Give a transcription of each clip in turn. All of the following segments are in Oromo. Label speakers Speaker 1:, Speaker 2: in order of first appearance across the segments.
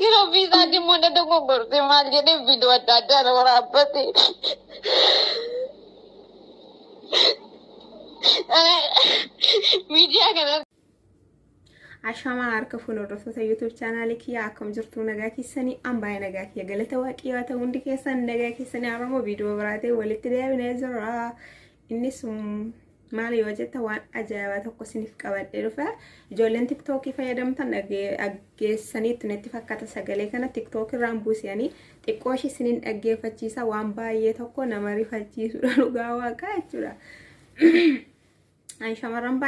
Speaker 1: Gara ofii isaatii immoo na dogoggorse maal jedhee viidiyoo adda addaa na waraabbate. Miidiyaa kana
Speaker 2: Ashamaa harka fuula hordoftoota YouTube chaanaalii kiyyaa, akkam jirtu? Nagaa keessanii? An baay'ee nagaa kiyya, galata Waaqayyoo haa ta'u. Hundi keessan nagaa keessanii? Har'ammoo viidiyoo biraatee walitti deebinee jirra. Innis maal yoo jetta, waan ajaa'ibaa tokko isiniif qabadhee dhufe. Ijoolleen TikTokii fayyadamtan dhaggeessaniitu natti fakkaata, sagalee kana TikTok irraan buusanii xiqqoo ishee isiniin dhaggeeffachiisa. Waan baay'ee tokko nama rifachiisudha, dhugaa Waaqaa jechuudha. Shamarran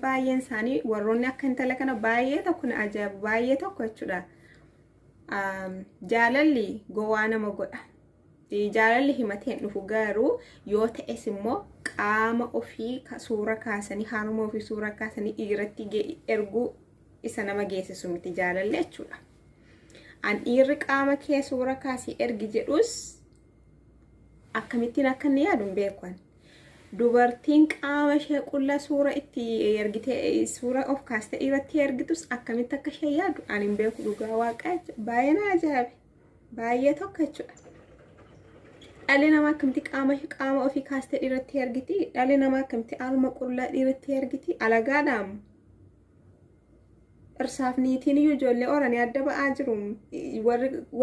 Speaker 2: baay'een isaanii warroonni akka intala kana baay'ee tokko na ajaa'ibu, baay'ee tokko jechuudha. Jaalalli gowwaa nama godha. Jaalalli himatee hin dhufu, garuu yoo ta'es immoo qaama ofii suura kaasanii, harma ofii suura kaasanii dhiiratti erguu isa nama geessisu miti jaalalli jechuudha. An dhiirri qaama kee suura kaasii ergi jedhus akkamittiin akka inni yaadu hin beeku. Dubartiin qaama ishee qulla suura itti ergitee, suura of kaastee dhiiratti ergitus akkamitti akka ishee yaadu ani hin beeku, dhugaa Waaqaa jechuudha. Baay'ee na ajaa'ibe. Baay'ee tokko jechuudha. Dhalli namaa akkamitti qaama ofii kaastee dhiiratti ergiti? Dhalli namaa akkamitti harma qullaa dhiiratti ergiti? Alagaadhaamu. Dhirsaaf niitiin iyyuu ijoollee horanii adda ba'aa jiru.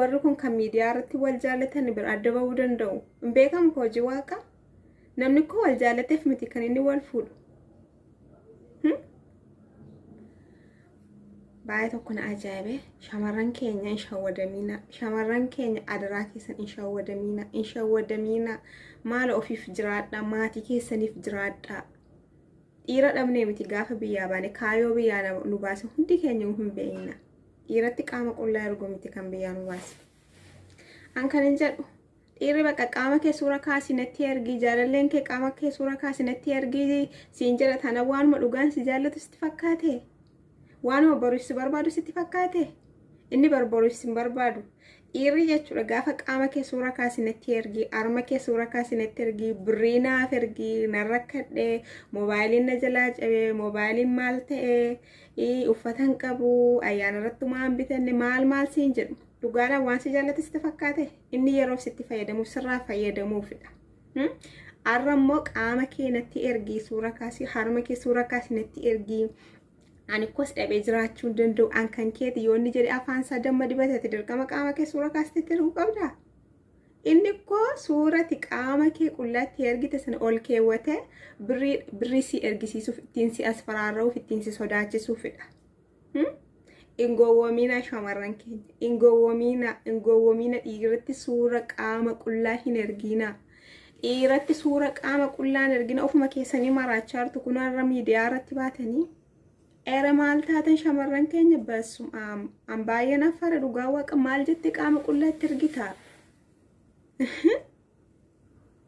Speaker 2: Warri kun kan miidiyaa irratti wal jaallatan bira adda ba'uu danda'u. Hin beekamu hojii Waaqaa. Namni koo wal jaallateef miti kan inni wal fuudhu. Baay'ee tokko na ajaa'ibe. Shamarran keenya, hin shawwadamiina. Shamarran keenya, adaraa keessan, hin shawwadamiina. Hin shawwadamiina. Maala ofiif jiraadha. Maatii keessaniif jiraadha. Dhiira dhabnee miti gaafa biyyaa baane. Kaayoo biyyaa nu baase hundi keenya hin beekna. Dhiiratti qaama qullaa erguu miti kan biyyaa nu baase. An kan hin jedhu, dhiirri bakka qaama kee suura kaasii natti ergii, jaalalleen kee qaama kee suura kaasii natti ergii siin jedha tana, waanuma dhugaan si jaallatu sitti fakkaate? Waanuma boruuf si barbaadu sitti fakkaate? Inni boruuf si hin barbaadu. Dhiirri jechuudha, gaafa qaama kee suura kaasii natti ergii, harma kee suura kaasii natti ergii, birrii naaf ergii, nan rakkadhee, moobaayiliin na jalaa cabee, moobaayiliin maal ta'ee, uffata hin qabu, ayyaana irratti waan bitanne maal maal siin jedhu. Dhugaadhaan waan si jaallate sitti fakkaate? Inni yeroof sitti fayyadamuuf, sirraa fayyadamuufidha. Har'a immoo qaama kee natti ergii, suura kaasii, harma kee suura kaasii natti ergii. Ani kos dhabee jiraachuu hin danda'u, an kan keeti yoo inni jedhe, afaan isaa damma dibatate, dirqama qaama kee suura kaastee erguu qabdaa? Inni koo suurati qaama kee qullaatti ergite sana ol keewwate birrii si ergisiisuuf, ittiin si asfaraarra'uuf, ittiin si sodaachisuufidha. Hin gowwoomina shamarran keenya. Hin gowwoomina, hin gowwoomina. Dhiiratti suura qaama qullaa hin ergina. Dhiiratti suura qaama qullaa hin ergina. Ofuma keessanii maraachaa jirtu kun har'a miidiyaa irratti baatanii. Eera maal taatan shamarran keenya? Basum an baay'een affara, dhugaa Waaqa. Maal jettee qaama qullaatti ergita?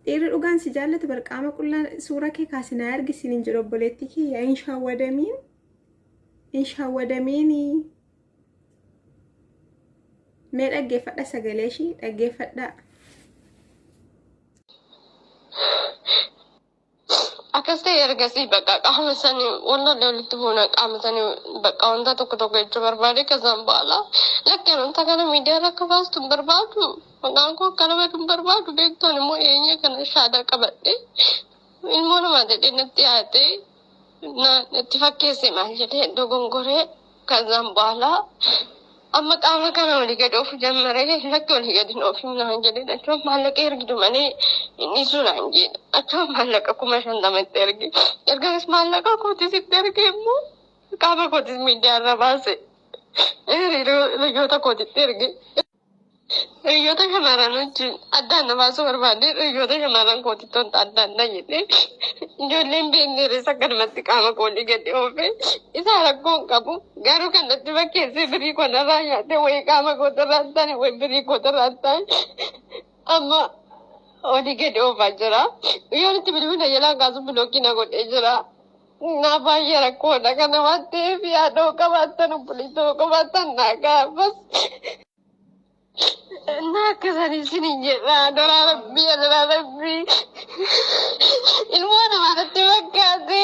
Speaker 2: Dhiirri dhugaan si jaallatu bar qaama qullaa suura kee kaasinaa ergisiin hin jedhu. Obboleettii kiyya, hin shawwadamiin. Hin shawwadamiini. Mee dhaggeeffadha, sagalee ishii dhaggeeffadha.
Speaker 1: Akkas ta'e, ergasii bakka qaama sanii wallolle, walitti buuna. Qaama sanii bakka wanta tokko tokko jechuu barbaade. Kasaan baala lakki, wanta kana miidiyaa irra akka baastu hin barbaadu, maqaan koo akkana badu hin barbaadu. Beektuun immoo dhiyeenya kana shaadaa qabadhe, ilmoo namaa jedhee natti dhiyaate, natti fakkeesse, maal jedhee dogongoree. Kazaan baala amma qaama kana olii gadi ofu jammaree, lakki, olii gadi hin oofin naan jedhe. Achuun maallaqa ergitu malee hin dhiisuu naan jedhe. Achuun maallaqa 50,000 itti erge. Erganis maallaqa kootis itti erge immoo qaama kootis miidiyaa irra baase, hiriyoota kootitti erge. Hiriyoota shamarran wajjin addaan na baasuu barbaade, hiriyoota shamarran kootitti wanta adda addaa jedhee, ijoolleen beekneeres akkanumatti qaama koolii gadi oofe. Isaa rakkoo hin qabu, garuu kan natti fakkeessee birii koo narraa nyaate wayii qaama kootirraa hin taane, wayii birii kootirraa hin taane, amma olii gadi oofaa jira. Yoon itti bilbila jalaa kaasu block na godhee jira. Na baay'ee rakkoodha kana waan ta'eef, yaadoo qabaattan, obboleettoo qabaattan naa gaafas. Na akkasanii isiniin jedha, adaraa Rabbii, adaraa Rabbii. Ilmoo namaa natti fakkaate,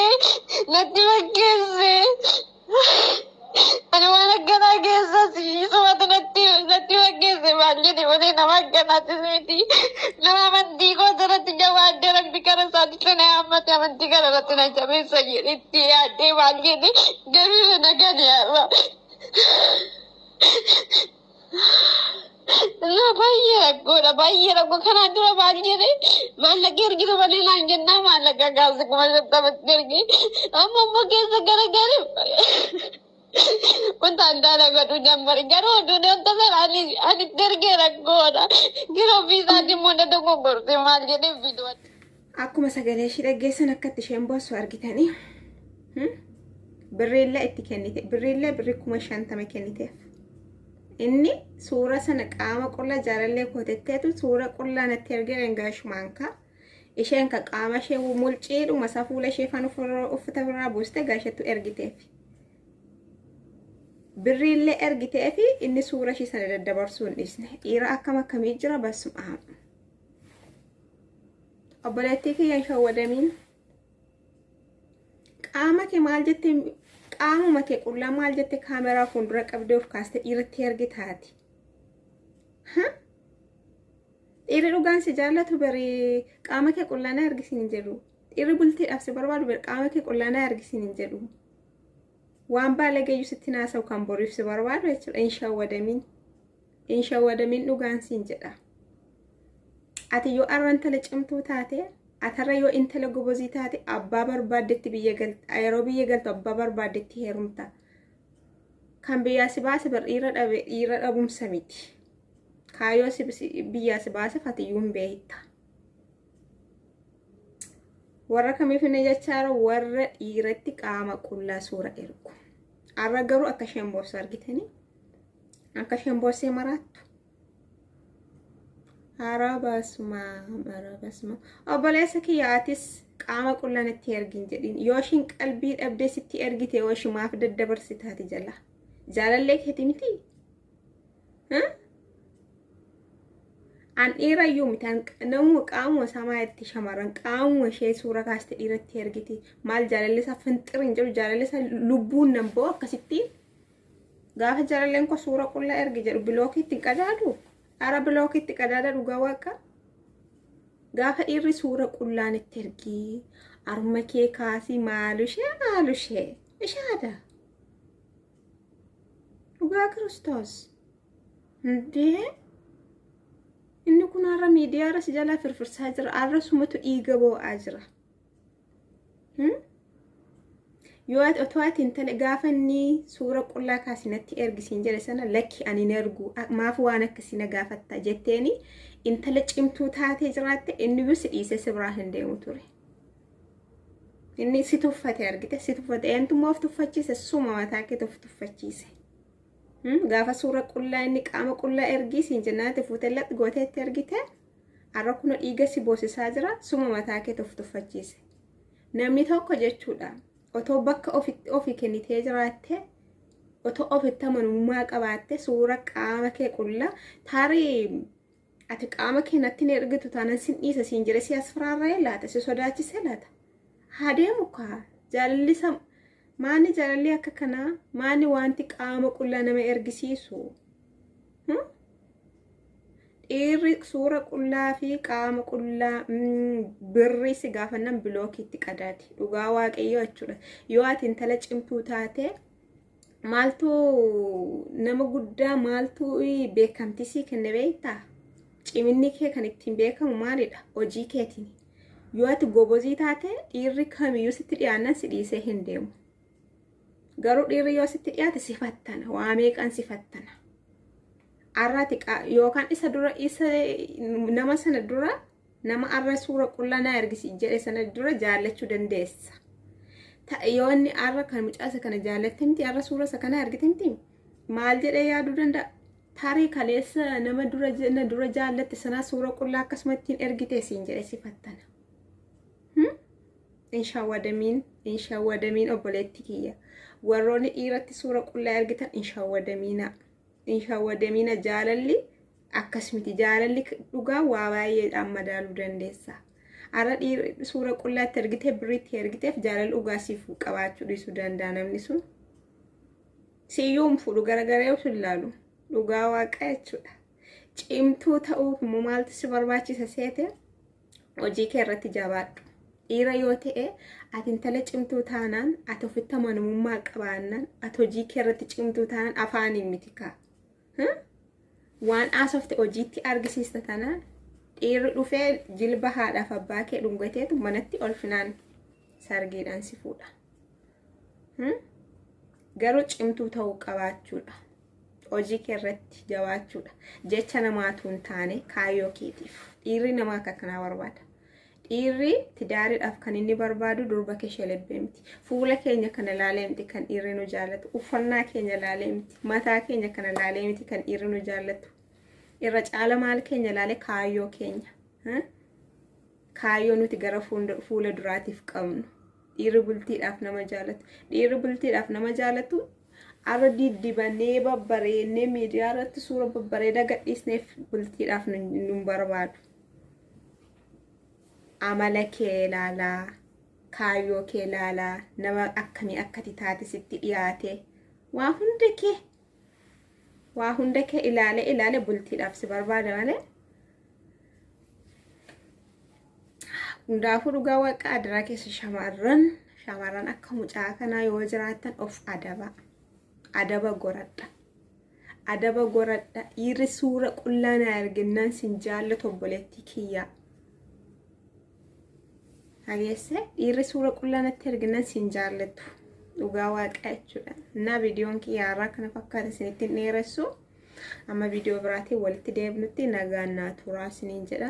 Speaker 1: natti fakkeesse. Ani waan akkanaa keessas isuma Maal jedhe malee nama akkanaatis miti. Nama amantii koo irratti jabaadde Rabbi kara isaatti na yaammate, amantii kana irratti na jabeessa jedhetti yaaddee maal jedhe, garuu irra nagaan yaaba. Na baay'ee rakkoodha, baay'ee rakkoo. Kanaan dura maal jedhe, maallaqa ergitu malee naan jennaa, maallaqa kaase 50,000tti erge. Amma immoo keessa garagalee wanta addaa na godhuu jammare. Garuu oduun wanta sana ani itti ergee rakkoodha. Gara ofii isaatii immoo na dogoggorte, maal jedhee fiduu.
Speaker 2: Akkuma sagalee ishii dhaggeessan akkatti isheen boossu argitanii. Birriillee itti kennite. Birriillee birrii 50,000 kenniteef. Inni suura sana qaama qullaa jaalallee kootetteetu suura qullaa natti ergee dhangaashumaan ka. Isheen ka qaama ishee mulciidhuma isaa fuula ishee fan uffata ofirraa buustee gaashettu ergiteef. Birriillee ergiteefi inni suura ishee sana daddabarsuu hin dhiisne. Dhiira akkam akkamii jira, basuma. Obboleettii kiyya, hin shawwadamiin. Qaama kee maal jettee, qaamuma kee qullaa maal jettee kaameraa fuuldura qabdee of kaastee dhiiratti ergitaati? Dhiirri dhugaan si jaallatu bari qaama kee qullaa na ergisiin hin jedhu. Dhiirri bultiidhaaf si barbaadu bari qaama kee qullaa na ergisiin hin jedhu. Waan baalageeyyu sitti naasa'u kan boriif si barbaadu jechuudha. Hin shawwadamiin. Hin shawwadamiin, dhugaan siin jedha. Ati yoo arra intala cimtuu taate, atarra yoo intala gobozii taate, abbaa barbaaddetti biyya galta, yeroo biyya galtu abbaa barbaaddetti heerumta. Kan biyyaa si baase bar dhiira dhabe, dhiira dhabumsa miti. Kaayyoo si biyyaa si baase fatiyyuu hin beekta. Warra kamiif inni jechaara, warra dhiiratti qaama qullaa suura ergu. Arra garuu akka isheen boossu argitanii, akka isheen boossee maraattu. Haaraa baasumaa, haaraa baasumaa. Obboleessa kiyya, atis qaama qullaa natti ergin jedhin. Yoo ishiin qalbii dhabdee sitti ergite, yoo ishii maaf daddabarsitaati jala? Jaalallee keeti miti? An dhiirayyuu miti, namuma qaamuma isaa maalitti shamarran qaamuma ishee suura kaaste dhiiratti ergiti. Maal jaalalli isaa finxir hin jedhu, jaalalli isaa lubbuun nan bo'u akkasittiin. Gaafa jaalalleen koo suura qullaa ergi jedhu bilookiitti hin qadaadu. Ara bilookiitti qadaada, dhugaa waaqa. Gaafa dhiirri suura qullaan itti ergii harma kee kaasii, maalushee maalushee ishaada. Dhugaa Kiristoos. Indee inni kun har'a miidiyaa irra si jalaa firfirsaa jira. Har'a sumatu dhiiga boo'aa jira. Yoo ati otoo ati intala gaafa inni suura qullaa kaasi natti ergisiin jedhe sana, lakki ani hin ergu, maaf waan akkasii na gaafatta jetteeni intala cimtuu taatee jiraatte, inni iyyuu si dhiisee si biraa hin deemu ture. Inni si tuffate, argite, si tuffate. Eentummaa of tuffachiise, suma mataa keetu of tuffachiise. Gaafa suura qullaa inni qaama qullaa ergii siin jennaati fuutee lax gooteetti ergite, har'a kun dhiiga si boosisaa jira, suma mataa keetu of tuffachiise. Namni tokko jechuudha otoo bakka ofi kennitee jiraatte, otoo ofitti amanamummaa qabaatte, suura qaama kee qullaa tarii ati qaama kee natti hin ergitu taanaan sin dhiisa siin jedhe si as firaarra'ee laata, si sodaachise laata? Haa deemu kaa, jaalalli isa maani, jaalalli akka kanaa maani, wanti qaama qullaa nama ergisiisu? Dhiirri suura qullaa fi qaama qullaa birrii si gaafannan bilookiitti qadaati. Dhugaa waaqayyoo jechuudha. Yoo ati intala cimtuu taate, maaltu nama guddaa, maaltu beekamtii sii kenne beektaa? Ciminni kee kan ittiin beekamu maalidha? Hojii keetiin. Yoo ati gobozii taate, dhiirri kamiyyuu sitti dhiyaannan si dhiisee hin deemu. Garuu dhiirri yoo sitti dhiyaate si fattana. Waa meeqan si fattana. Arraati yookaan isa dura, isa nama sana dura, nama arra suura qullaa naa ergisi jedhe sana dura jaallachuu dandeessa. Yoo inni arra kan mucaa isa kana jaallatte miti, arra suura isa kana ergite miti, maal jedhee yaaduu danda'a? Tarii kaleessa nama dura na dura jaallatte sanaa suura qullaa akkasuma ittiin ergite siin jedhe si fattana. Hin shawwadamiin, hin shawwadamiin obboleetti kiyya. Warroonni dhiiratti suura qullaa ergitan hin shawwadamiina. Hin shawwadamiina, jaalalli akkas miti. Jaalalli dhugaa waa baay'eedhaan madaaluu dandeessa. Har'a dhiirri suura qullaatti ergitee birriitti ergiteef jaalala dhugaa siif qabaachuu dhiisuu danda'a namni sun. Siyyuu hin fuudhu, garagaree of hin ilaalu. Dhugaa waaqa jechuudha. Cimtuu ta'uuf immoo maaltu si barbaachisa seete? Hojii kee irratti jabaadhu. Dhiira yoo ta'e, ati intala cimtuu taanaan, ati ofitti amanamummaa qabaannaan, ati hojii kee irratti cimtuu taanaan, afaaniin miti kaa. Waan haasofte hojiitti argisiista taanaan, dhiirri dhufee jilba haadhaaf abbaa kee dhungateetu manatti ol finaan sargiidhaan si fuudha. Garuu cimtuu ta'uu qabaachuudha. Hojii kee irratti jabaachuudha. Jecha namaatu hin taane, kaayyoo keetiif. Dhiirri namaa akka kanaa barbaada. Dhiirri tidaariidhaaf kan inni barbaadu durba kee shelebbee miti. Fuula keenya kana laalee miti kan dhiirri nu jaallatu. Uffannaa keenya laalee miti. Mataa keenya kana laalee miti kan dhiirri nu jaallatu. Irra caala maal keenya laalee? Kaayyoo keenya. Kaayyoo nuti gara fuula duraatiif qabnu. Dhiirri bultiidhaaf nama jaallatu. Dhiirri bultiidhaaf nama jaallatu arra diddibannee babbareennee miidiyaa irratti suura babbareedaa gadhiisneef bultiidhaaf nu barbaadu. Amala kee ilaalaa, kaayyoo kee ilaalaa, nama akkamii akkati taate sitti dhiyaate, waa hunda kee ilaalee ilaalee bultiidhaaf si barbaada malee. Hundaafuu dhugaa Waaqa, adaraa keessa, shamarran akka mucaa kanaa yoo jiraattan of adaba. Adaba goradha. Adaba goradha. Dhiirri suura qullaa na arginnaan sin jaallatu, obboleettii kiyyaa. Dhageesse, dhiirri suura qullaa natti arginnaan sin jaallatu. Dhugaa Waaqa jechuudha. Innaa viidiyoon kiyyaa irraa kana fakkaata, isinitti hin dheeressu. Amma viidiyoo biraatiin walitti deebinutti nagaan naa turaa isiniin jedha.